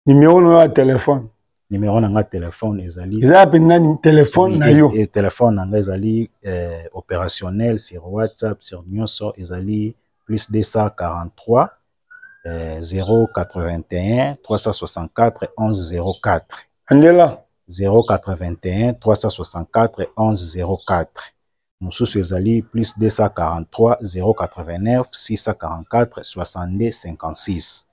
Numero na yo ya telefone?
Numero na nga telefone ezali,
eza mpenza telefone na yo?
Telefone na nga ezali opérationnel sur WhatsApp, sur nyonso, ezali plus 243 081 364 11 04.
Andela.
081 364 11 04. Mosusu ezali plus 243 089 644 62 56.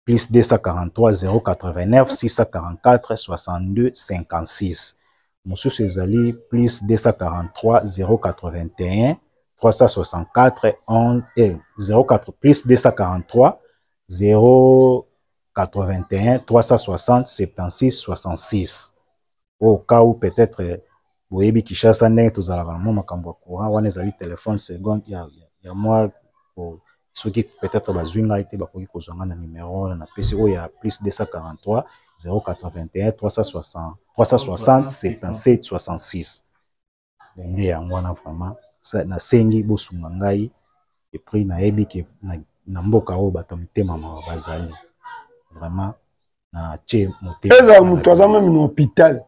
Plus 243 089 644 62 56. Mosusu ezali plus 243 081 364 11, 04, plus 243 081 360 76 66. Au cas où peut-être boyebi Kinshasa ndenge tozalaka na mwa makambo ya courant wana, ezali téléphone seconde ya mwa soki peut-être bazwi ngai te, bakoki kozwa ngai na numero wana napesi oyo ya plus 243 081 360 360 77 66. Nde yango wana vraiment nasengi bosunga ngai. Et puis nayebi ke na mboka oyo bato ya mitema mawa bazali, vraiment na tie motema.
Ezala moto aza meme na hôpital,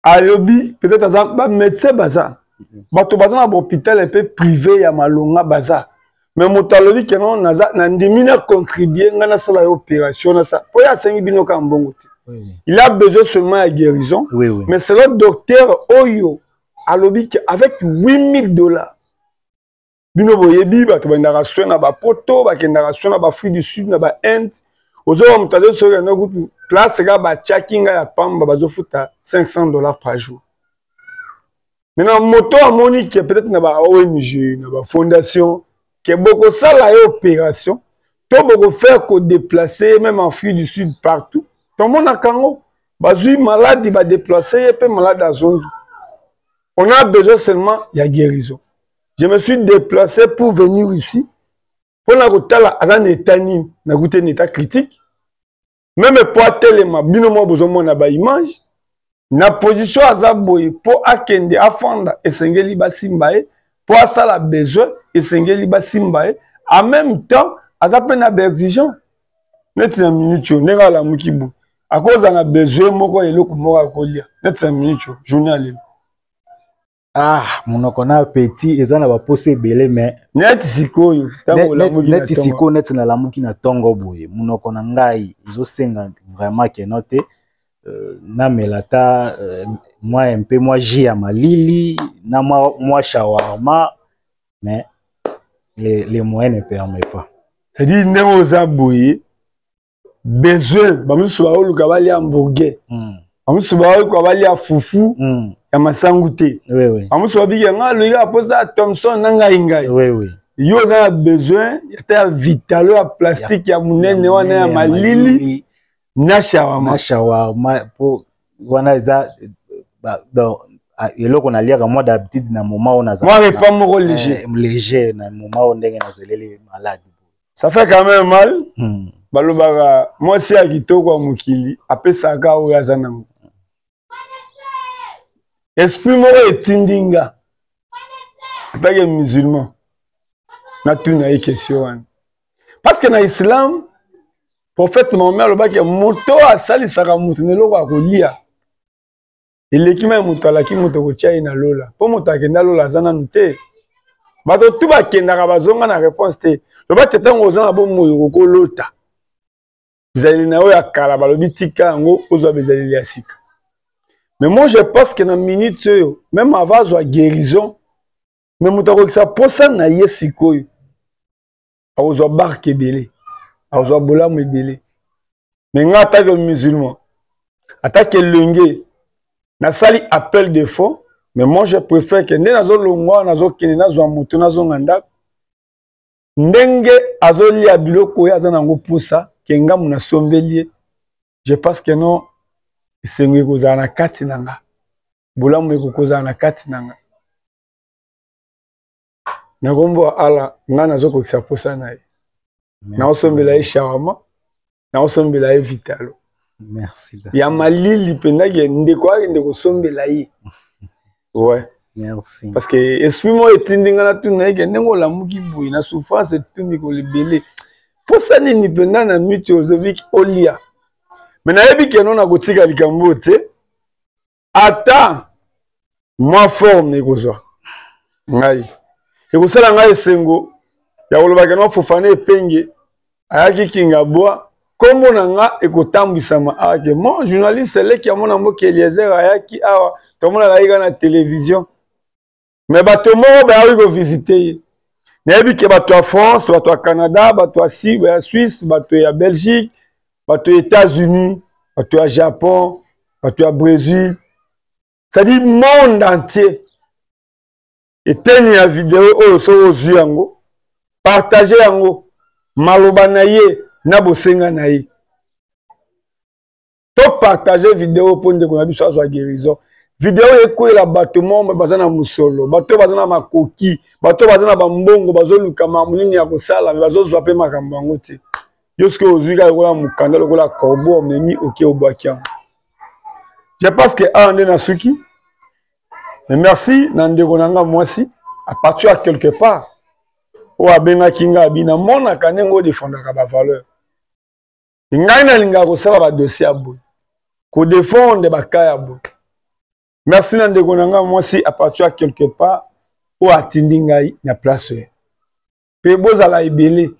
alobi peut-être aza bamédecin, baza bato baza na bahôpital mpe privé ya malonga baza, mais moto alobi ke non, naza nandimi na contribue, ngai nasala ye opération, nasala mpo ye asengi bino kaka mbongo te. Il a besoin seulement ya guérison. Mais selon docteur oyo alobi ke avec 8000 $. Bino boyebi bato bakendaka soin na bapoto, bakendaka soin na baafrique du Sud, na bainde. Ozoba moto azosoki yango kutu place kaka batiaki ngai ya pamba, bazofuta 500 $ par jour. Maintenant moto amoni ke peut-être na ba ONG, na ba fondation, ke bokosala ye opération to bokofaire kodéplacer même en Afrique du Sud, partout tomonaka yango, bazwi maladi, badéplace ye mpe malade azongi. On a besoin seulement ya guérison. Je me suis déplacé pour venir ici mpona kotala aza na état nini. Nakuti na état critique, même po atelema, bino mwa bozomona baimage na position aza boye. Mpo akende afanda, esengeli basimba ye. Mpo asala besoin, esengeli basimba ye. En même temps aza mpe na baexigence neti na minute oyo, ndenge alamuki boye, akozala na besoin moko, eloko moko akolia neti na minute oyo, journée ya lelo.
Ah, monoko na appétit, eza na baposa ebele, mais
Neti sikoyo ntango olamuki na
neti
ntongo.
Sikoyo neti nalamuki na ntongo boye, monoko na ngai ezosenga vraiment keno te namela ata mwa mpe mwa jus ya malili na mwa shawarma, mais les moyens ne permet pas.
C'est-à-dire ndenge oza boye, besoin, bamosusu baoluka balia hamburger, bamosusu baoluka balia fufu ya masangu te, bamosusu babiki nga aloki aposa Thomson na ngai ngai. Yo oza na besoin ata ya Vitalo ya plastique ya monene wana ya malili na shawarma.
Na shawarma, po wana eza donc eloko naliaka mwa d'habitude na moment oyo naza
mwa repas moko léger.
Léger na moment oyo ndenge nazeleli malade.
Ça fait quand même mal. Balobaka mwasi ya kitoko ya mokili apesaka oyo aza nango. Esprit moko etindi nga atake musulman natuna ye question wana, parce que na islam, prophète Mahomet alobaki moto asalisaka moto na eloko ya kolia eleki mai moto alaki moto kotia ye na lola, mpo moto akenda lola aza nanu te. Bato tu bakendaka bazonga na réponse te. Loba te, ntango oza na bomoi okokolota bizaleli na yo ya kala, balobi tika yango, ozwa bizaleli ya sika. Mais moi je pense que na minute oyo, même avant azwa guérison, mais moto akokisa posa na ye sikoyo, akozwa barke ebele, akozwa bolamu ebele. Mais nga atake musulman, atake elenge, nasali appel de fonds, mais moi je préfère que nde nazolongwa, nazokende, nazwa moto, nazonga ndako, ndenge azolia biloko oyo aza nango pusa ke ngamu nasombeli ye. Je pense que non, esengo ekozala na kati na nga, bolamu ekokozala na kati na nga. Na nkombo ya Allah, ngai nazokokisa posa na ye, naosombela ye shawarma, naosombela ye Vitalo
Merci.
ya malili mpenza, ke ndeko akende kosombela ye, ouais.
Merci.
Parce que esprit moko etindi ngai natuna ye ke ndenge olamuki boye na souffrance etundi kolebele, mposa nini mpenza na miti ozobiki olia? Me nayebi keno na kotika likambo oyo te, ata mwa forme ekozwa ngai, ekosala ngai esengo ya koloba keno Fofana Epenge ayaki Kingabwa, nkombo na nga ekotambwisama awa ke mon journaliste eleki ya mwana mboka Eliezer ayaki awa. Tomonaka ye kaka na télévision, mais bato moko bayaki kovisite ye. Nayebi ke bato ya France, bato ya Canada, bato ya Suisse, bato ya Belgique, bato ya États-Unis, bato ya Japon, bato ya Brésil, c'est-à-dire monde entier. Eteni ya video oyo, soki ozwi yango, partage yango, maloba na ye na bosenga na ye. To partage video mpo ndeko na biso azwa guérison. Video ekwela bato moko baza na mosolo, bato baza na makoki, bato baza na bambongo, bazoluka makambo nini ya kosala, me bazozwa mpe makambo yango te. Yo soki ozwi kaka lokola mokanda, lokola corbeau, omemi oke obwaki yango. Je pense que awa nde nasuki. Mais merci na ndeko na nga mwasi à partir ya quelque part oyo abengaki nga, abi namonaka ndenge odefendaka bavaleur. Ngai nalingaka kosala badossier ya boye, kodefendre baka ya boye. Merci na ndeko na ngai mwasi à partir ya quelque part oyo atindi ngai na place oyo. Mpe bozala ebele,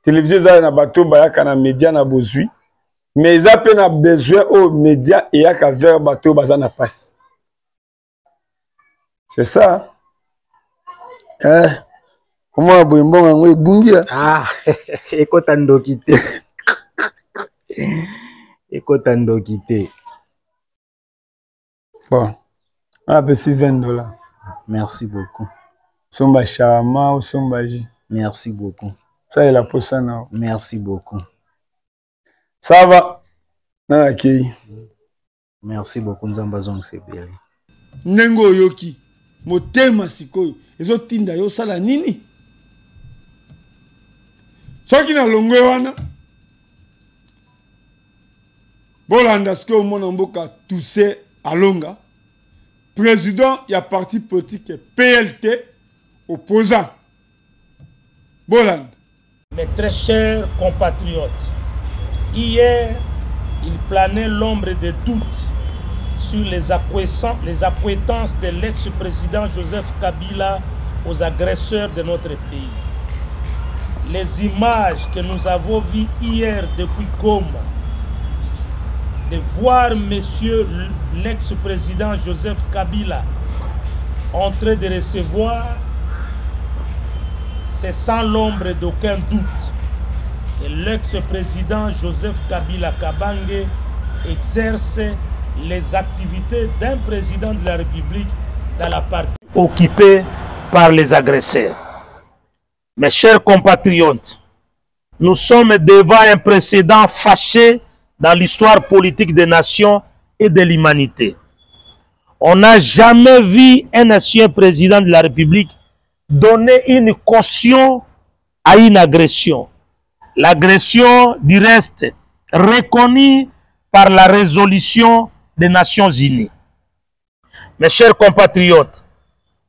televizio eza na bato bayaka na media na bozwi, mais eza mpe na besoin oyo media eyaka vers bato oyo baza na mpasi. C'est ça.
Eh.
Omona boye mbongo yango ebungi ya.
Ah, ekota ndoki te. Ekota ndoki te.
Bon, apesi 20 $.
Merci beaucoup.
Somba shawarma, osomba jus.
Merci beaucoup.
Salela posa na yo.
Merci beaucoup.
Ça va. Na nakei.
Merci beaucoup, Nzambe azongisa ebele.
Ndenge oyoki motema sikoyo ezotinda yo osala nini? Soki nalongwe wana, bolanda sikoyo mwana mboka Toussaint Alonga, président ya parti politique PLT, opposant. Bolanda.
Mes très chers compatriotes, hier, il planait l'ombre des doutes sur les accointances de l'ex-président Joseph Kabila aux agresseurs de notre pays. Les images que nous avons vues hier depuis Goma, de voir monsieur l'ex-président Joseph Kabila en train de recevoir, c'est sans l'ombre d'aucun doute que l'ex-président Joseph Kabila Kabange exerce les activités d'un président de la République dans la partie occupée par les agresseurs. Mes chers compatriotes, nous sommes devant un précédent fâché dans l'histoire politique des nations et de l'humanité. On n'a jamais vu un ancien président de la République donner une caution à une agression. L'agression, du reste, reconnue par la résolution des Nations Unies. Mes chers compatriotes,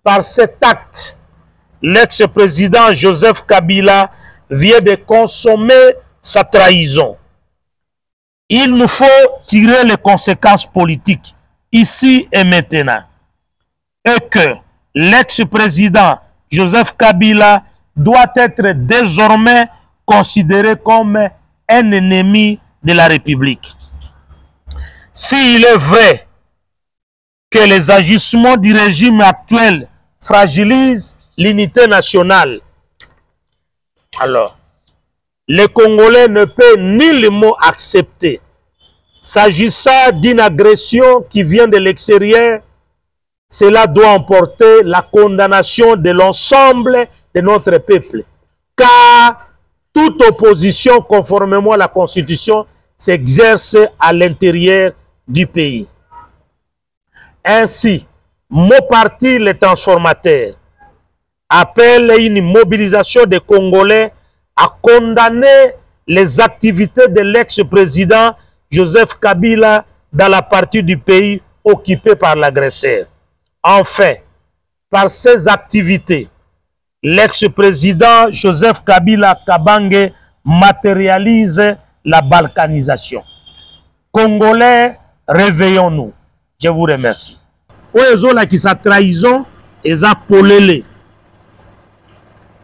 par cet acte, l'ex-président Joseph Kabila vient de consommer sa trahison. Il nous faut tirer les conséquences politiques ici et maintenant. Et que l'ex-président Joseph Kabila doit être désormais considéré comme un ennemi de la République. S'il est vrai que les agissements du régime actuel fragilisent l'unité nationale, alors les Congolais ne peuvent nullement accepter. S'agissant d'une agression qui vient de l'extérieur, cela doit emporter la condamnation de l'ensemble de notre peuple. Car toute opposition, conformément à la Constitution, s'exerce à l'intérieur du pays. Ainsi, mon parti, les transformateurs, appelle une mobilisation des Congolais à condamner les activités de l'ex-président Joseph Kabila dans la partie du pays occupée par l'agresseur. Enfin, par ces activités, l'ex-président Joseph Kabila Kabange matérialise la balkanisation. Congolais, réveillons-nous. Je vous remercie. Oyo ezolakisa trahison eza polele.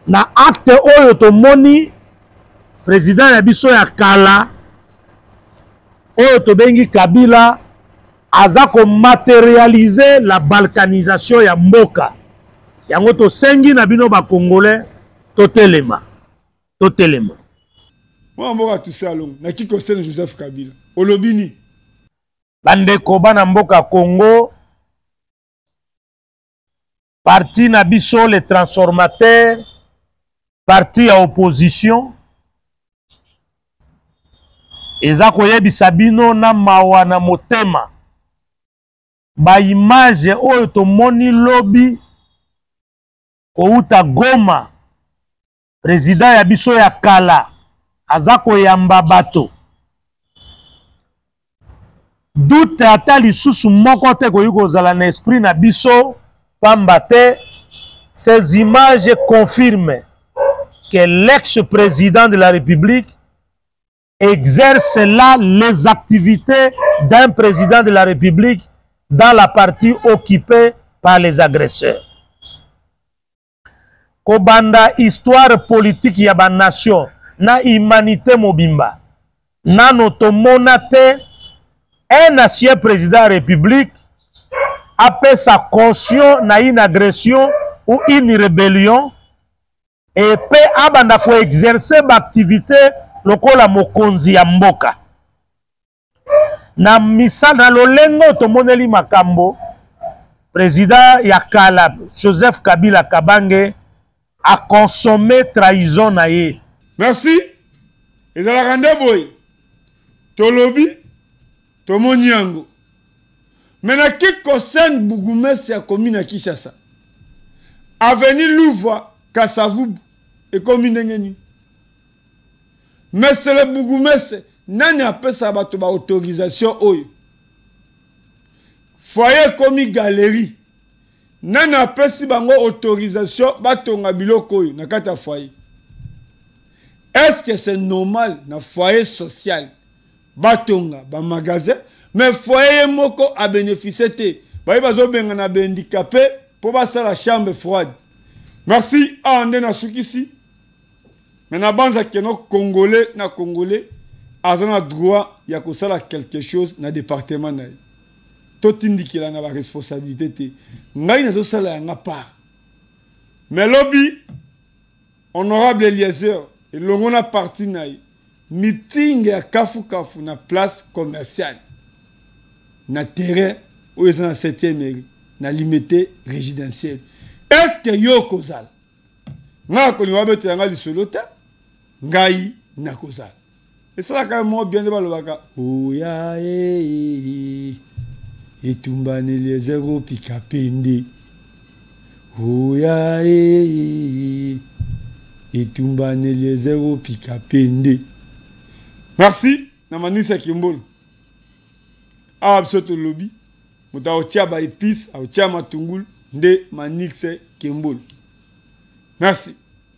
Na acte oyo tomoni président ya biso ya kala oyo tobengi Kabila aza komaterialize la balkanisation ya mboka. Yango tosengi na bino ba Congolais totelema. Totelema.
Mwana mboka Toussaint Alongo, na kikosene Joseph Kabila. Olobi nini?
Bandeko bana mboka Congo, parti na biso les transformateurs, parti ya opposition eza koyebisa bino na mawa na motema ba image oyo tomoni lobi kouta Goma, président ya biso ya kala aza koyamba bato. Doute ata lisusu moko te koki kozala na esprit na biso, pamba te ces images confirment que l'ex-président de la République exerce là les activités d'un président de la République dans la partie occupée par les agresseurs. Kobanda histoire politique ya ba nation na humanité mobimba, nano tomona te un ancien président ya République apesa caution na une agression ou une rébellion. Mpe abanda koexerce baactivité lokola mokonzi ya mboka. Na misala na lolenge oyo tomoneli makambo, président ya kala Joseph Kabila Kabange a consommé trahison na ye.
Merci. Ezalaka nde boye. Tolobi, tomoni yango. Mais na qui concerne bourgmestre ya commune ya Kinshasa, avenue Louvre Kasavubu ekomi ndenge nini? Mais c'est le bourgmestre nani apesa bato ba autorisation oyo? Foyer ekomi galerie. Nani apesi bango autorisation batonga biloko oyo na kati ya foyer? Est-ce que c'est normal na foyer social batonga ba magasin mais foyer ye moko a bénéficier te? Baye bazobengana ba handicapé mpo basala chambre froide. Merci awa nde nasukisi. Mais nabanza keno congolais na congolais aza na droit ya kosala quelque chose na département na ye. Totindikela na ba responsabilité te. Ngai nazosala yanga part. Mais lobi honorable Eliezer elongo na parti na ye meeting ya kafu kafu na place commerciale na terrain oyo eza na 7e mairie na limete résidentielle. Est-ce que yo kozala? Ngai nakolinga babetela ngai lisolo te, ngai nakozala. Esalaka moko bien nde balobaka oya e etumba na Eliezer opika pende, oya e etumba na Eliezer opika pende. Merci na Manisa Kimbolo. Awa biso tolobi moto akotia ba épices, akotia matungulu nde Manix Kimbolo. Merci.